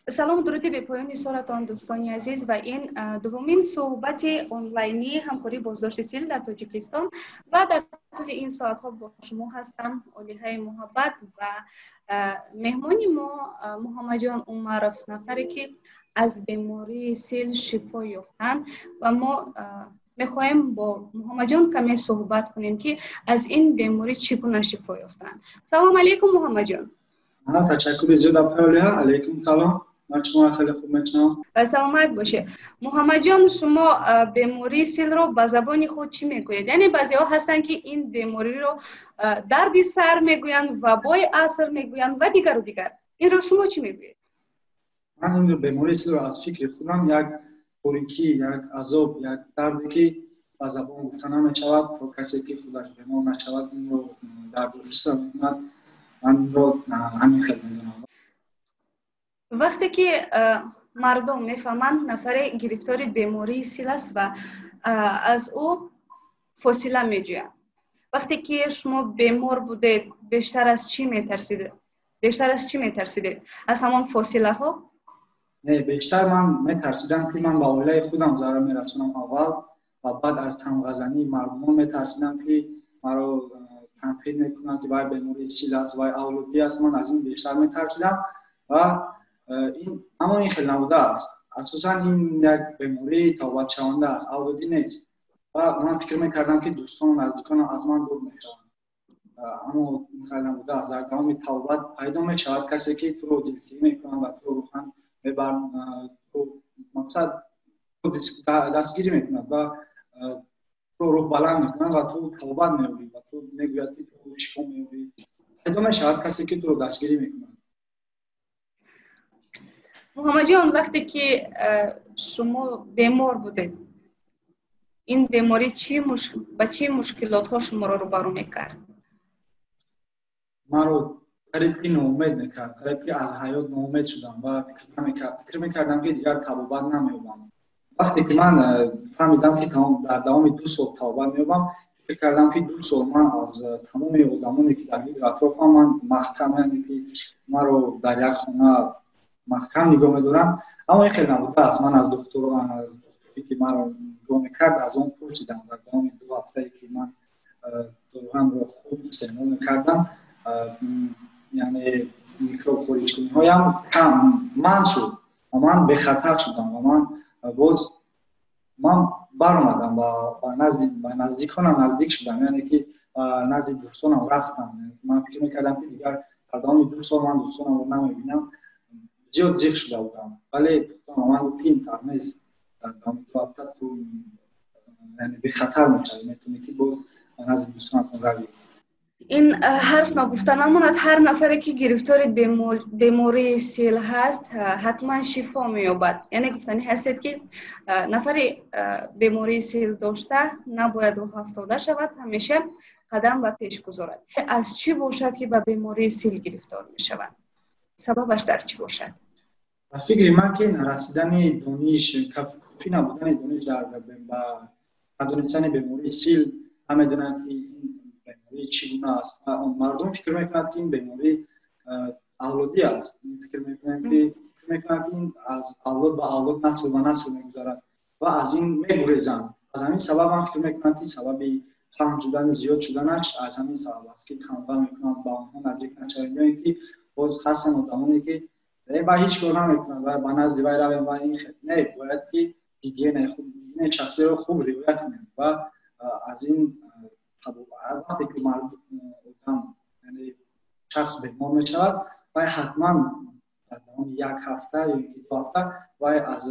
Салом, дуруди бепоёни соратон, дӯстони азиз, ва ин дуввумин суҳбати онлайнии ҳамкории боздошти сил дар Тоҷикистон ва дар тӯли ин соатҳо бо шумо ҳастам Олиҳаи Муҳаббат ва меҳмони мо Муҳаммадҷон Умаров, нафаре ки аз бемории сил шифо ёфтанд ва мо мехоҳем бо Муҳаммадҷон каме суҳбат кунем, ки аз ин беморӣ чӣ гуна шифо ёфтанд. Салом алейкум, Муҳаммадҷон. Ташаккури зиёд, апаи Олиҳа. Алейкум салом. Ман шуморо хеле хуб мешунавам. Саломат бошед. Муҳаммадҷон, шумо бемории силро ба забони худ чӣ мегӯед? Яъне баъзеҳо ҳастанд, ки ин бемориро дарди сар мегӯянд, вабои аср мегӯянд ва дигару дигар. Инро шумо чӣ мегӯед? Ман ин бемории силро аз фикри худам як торикӣ, як азоб, як дарде ки ба забон гуфта намешавад, то касе ки худаш бемор нашавад, инро дарду ҳисс мекунад. Ман инро ҳамин хел медонам. Вақте ки мардум мефаҳманд, нафаре гирифтори бемории сил аст ва аз ӯ фосила меҷӯянд. Вақте ки шумо бемор будед, бештар аз чӣ метарсидед? Бештар аз чӣ метарсидед? Аз ҳамон фосилаҳо? Не, бештар ман метарсидам, ки ман ба оилаи худам зарар мерасонам аввал ва баъд аз тамғазании мардумон метарсидам, ки маро танқид мекунанд, ки вай бемории сил аст, вай авлодӣ аст. Ман аз ин бештар метарсидам ва ин аммо ин хел набудааст. Асосан ин як бемории табобатшаванда аст, авлодӣ нест. Ва ман фикр мекардам, ки дӯстону наздиконам аз ман дур мешаванд, аммо ин хел набудааст. Дар давоми табобат пайдо мешавад касе ки туро дилтирӣ мекунад ва туро рӯҳан мебар, мақсад дастгирӣ мекунад ва туро рӯҳбаланд мекунад ва ту табобат меёбӣ ва ту мегӯяд, ки ту шифо меёбӣ. Пайдо мешавад касе ки туро дастгирӣ мекунад. Муҳаммадҷон, вақте ки шумо бемор будед, ин беморӣ ба чӣ мушкилотҳо шуморо рӯбарӯ мекард? Маро қариб ки ноумед мекард, қариб ки аз ҳаёт ноумед шудам ва фикр мекардам, ки дигар табобат намеёбам. Вақте ки ман фаҳмидам, ки дар давоми 2 сол табобат меёбам, фикр кардам, ки 2 сол ман аз тамоми одамоне ки дар гирду атрофам ман маҳкам, яъне ки маро дар як хона маҳкам нигоҳ медорам. Аммо ин хел набудааст. Ман аз духтур, аз духтуре ки маро нигоҳ мекард, аз он пурсидам: дар давоми 2 ҳафтае ки ман доруҳамро хуб истеъмол мекардам, яъне микроб хориҷкуниҳоям кам ман шуд ва ман бехатар шудам ва ман боз ман баромадам, ба наздиконам наздик шудам, яъне ки ба назди дӯстонам рафтам. Ман фикр мекардам, ки дигар дар давоми 2 сол ман дӯстонамро намебинам, зиёд зиқ шуда будам, вале дӯстонам ман гуфт, ки ин тавр нест, дар давоми 2 ҳафта ту яъне бехатар мешавӣ, метавонӣ ки боз ба назди дӯстонатон равӣ. Ин ҳарф ногуфта намонад, ҳар нафаре ки гирифтори бемории сил ҳаст, ҳатман шифо меёбад. Яъне гуфтанӣ ҳастед, ки нафари бемории сил дошта набояд рӯҳафтода шавад, ҳамеша қадам ба пеш гузорад. Аз чӣ бошад, ки ба бемории сил гирифтор мешаванд? Сабабаш дар чӣ бошад? Ба фикри ман, ки нарасидани дониш, кофӣ набудани дониш дар ба надонистани бемории сил. Намедонанд, ки ин беморӣ чӣ гуна аст. Мардум фикр мекунад, ки ин беморӣ авлодӣ аст. Фикр мекунанд, ки ин аз авлод ба авлод, насл ба насл мегузарад ва аз ин мегурезанд. Аз ҳамин сабаб ман фикр мекунам, ки сабаби паҳн шудани, зиёд шуданаш аз ҳамин сабаб аст, ки тамға мекунанд, ба онҳо наздик нашавем, ё ин ки боз ҳастанд одамоне ки ба ҳеҷ кор намекунанд ва ба назди вай равем ва ин не, бояд ки гигиенаи худ, гигиенаи шахсиро хуб риоя кунем. Ва аз ин вақте ки одам, яъне шахс бемор мешавад, вай ҳатман дар давоми як ҳафта ё ки 2 ҳафта вай аз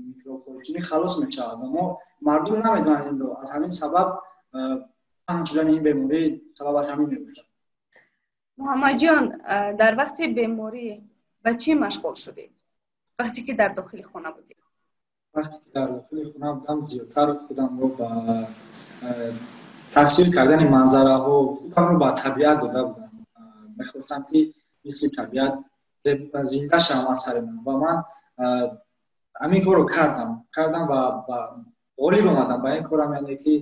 микробхорикунӣ халос мешавад. Аммо мардум намедонанд инро. Аз ҳамин сабаб паҳн шудани ин беморӣ сабабаш ҳамин мебошад. Муҳаммадҷон, дар вақти беморӣ ба чӣ машғул шудед, вақте ки дар дохили хона будед? Вақте ки дар дохили хона будам, зиёдтар худамро ба тасвир кардани манзараҳо, худамро ба табиат дода будам. Мехостам, ки мисли табиат зинда шавам аз сари ман ва ман ҳамин корро кардам ва ғолиб омадам ба ин корам, яъне ки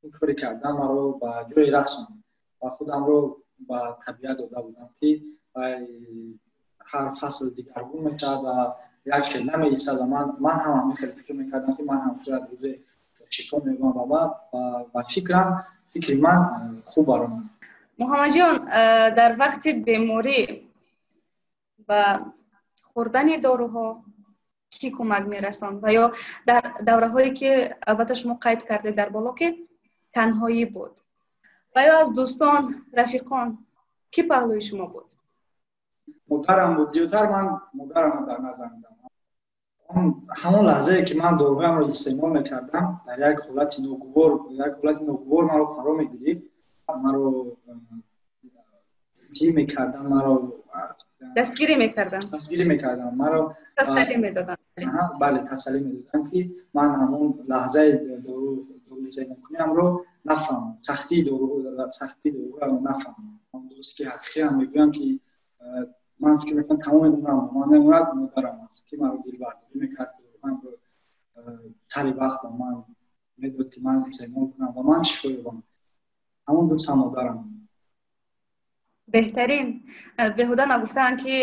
ин коре кардам маро ба ҷое расонд ва худамро ба табиат дода будам, ки Ҳар фасл дигаргун мешавад ва як хел намеистад ва ман ҳам ҳамин хел фикр мекардам, ки ман ҳам шояд рӯзе шифо меёбам ва ба фикрам, фикри ман хуб баромад. Муҳаммадҷон, дар вақти беморӣ ба хӯрдани доруҳо кӣ кӯмак мерасонд ва ё дар давраҳое ки албатта шумо қайд кардед дар боло, ки танҳоӣ буд, ва ё аз дӯстон, рафиқон кӣ паҳлӯи шумо буд? Модарам буд. Зиёдтар ман модарамро дар назар медам. Ҳамон лаҳзае ки ман доруҳоямро истеъмол мекардам, дар як ҳолати ногувор, як ҳолати ногувор маро фаро мегирифт, маро дастгирӣ мекардам, маро дастгирӣ мекардам, дастгирӣ мекардам, маро тасаллӣ медодам. Бале, тасаллӣ медодам, ки ман ҳамон лаҳзаи дору истеъмолкуниамро нафаҳмам, сахтии дору, сахтии доруро нафаҳмам. Он дӯсте ки ҳақиқиам мегӯям, ки ман фикр мекунам, тамоми умрам ман мемонад, модарам аст, ки маро дилбардорӣ мекард, доруҳоямро сари вақт ба ман медод, ки ман истеъмол кунам ва ман шифо ёбам. Ҳамон дӯстам модарам. Беҳтарин. Беҳуда нагуфтаанд, ки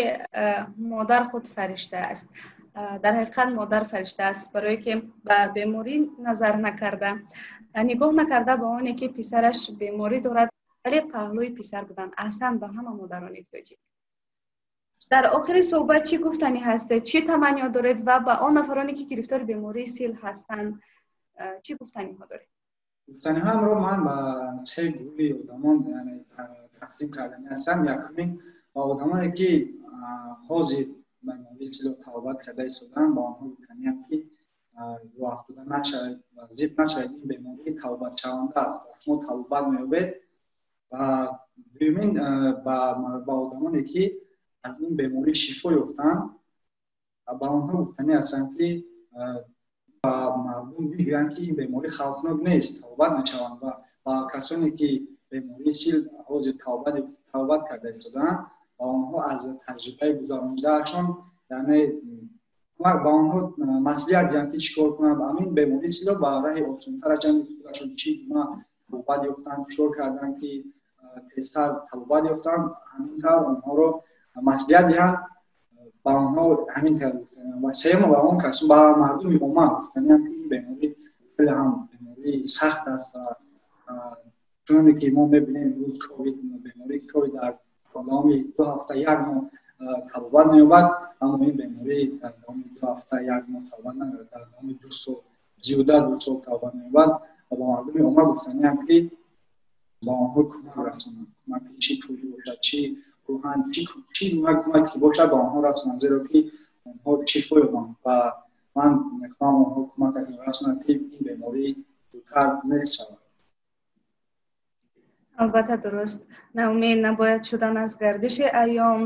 модар худ фаришта аст. Дар ҳақиқат модар фаришта аст, барое ки ба беморӣ назар накарда, нигоҳ накарда ба оне ки писараш беморӣ дорад, вале паҳлӯи писар буданд. Аҳсан ба ҳама модарони тоҷик. Дар охири суҳбат чӣ гуфтанӣ ҳастед, чӣ таманниё доред ва ба он нафароне ки гирифтори бемории сил ҳастанд, чӣ гуфтаниҳо доред? Гуфтаниҳоамро ман ба се гурӯҳи одамон, яъне, тақсим кардани ҳастам. Якумин, ба одамоне ки ҳозир бемории силро табобат карда истодаанд, ба онҳо гуфтаниам, ки рӯҳафтода нашавед ва зиқ нашавед. Ин беморӣ табобатшаванда аст, шумо табобат меёбед. Ва дуюмин, ба одамоне ки аз ин беморӣ шифо ёфтанд, ба онҳо гуфтанӣ ҳастам, ки ба мардум бигӯянд, ки ин беморӣ хавфнок нест, табобат мешаванд, ва ба касоне ки бемории сил ҳозир табобат карда истодаанд, ба онҳо аз таҷрибаи гузаронидаашон, яъне, ба онҳо маслиҳат диҳанд, ки чӣ кор кунанд, ҳамин бемории силро ба раҳи осонтар, худашон чӣ гуна табобат ёфтанд, чӣ кор карданд, ки тезтар табобат ёфтанд, ҳамин тавр онҳоро маслиҳат диҳанд. Ба онҳо ҳамин тавр гуфтаниам. Ва сеюм, ба он кас, ба мардуми омма гуфтаниам, ки ин беморӣ хеле ҳам бемории сахт аст ва чуноне ки мо мебинем, имрӯз ковид, бемории ковид дар давоми 2 ҳафта, як моҳ табобат меёбад, аммо ин беморӣ дар давоми 2 ҳафта, як моҳ табобат намеёбад, дар давоми 2 сол, зиёда 2 сол табобат меёбад. Ва ба мардуми омма гуфтаниам, ки ба онҳо кӯмак расонанд, кӯмаки чӣ пулӣ бошад, чӣ рӯҳан, чӣ гуна кӯмак ки бошад, ба онҳо расонанд, зеро ки онҳо шифо ёбанд. Ва ман мехоҳам онҳо кӯмак расонанд, ки ин беморӣ зудтар нест шавад. Албатта, дуруст. Ноумед набояд шудан аз гардиши айём,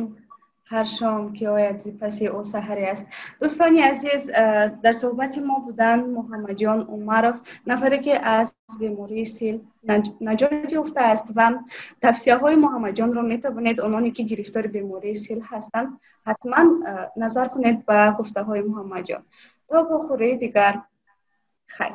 ҳар шом ки ояд, зи паси ӯ саҳаре аст. Дӯстони азиз, дар суҳбати мо буданд Муҳаммадҷон Умаров, нафаре ки аз бемории сил наҷот ёфтааст, ва тавсияҳои Муҳаммадҷонро метавонед, ононе ки гирифтори бемории сил ҳастанд, ҳатман назар кунед ба гуфтаҳои Муҳаммадҷон. То вохӯрии дигар, хайр.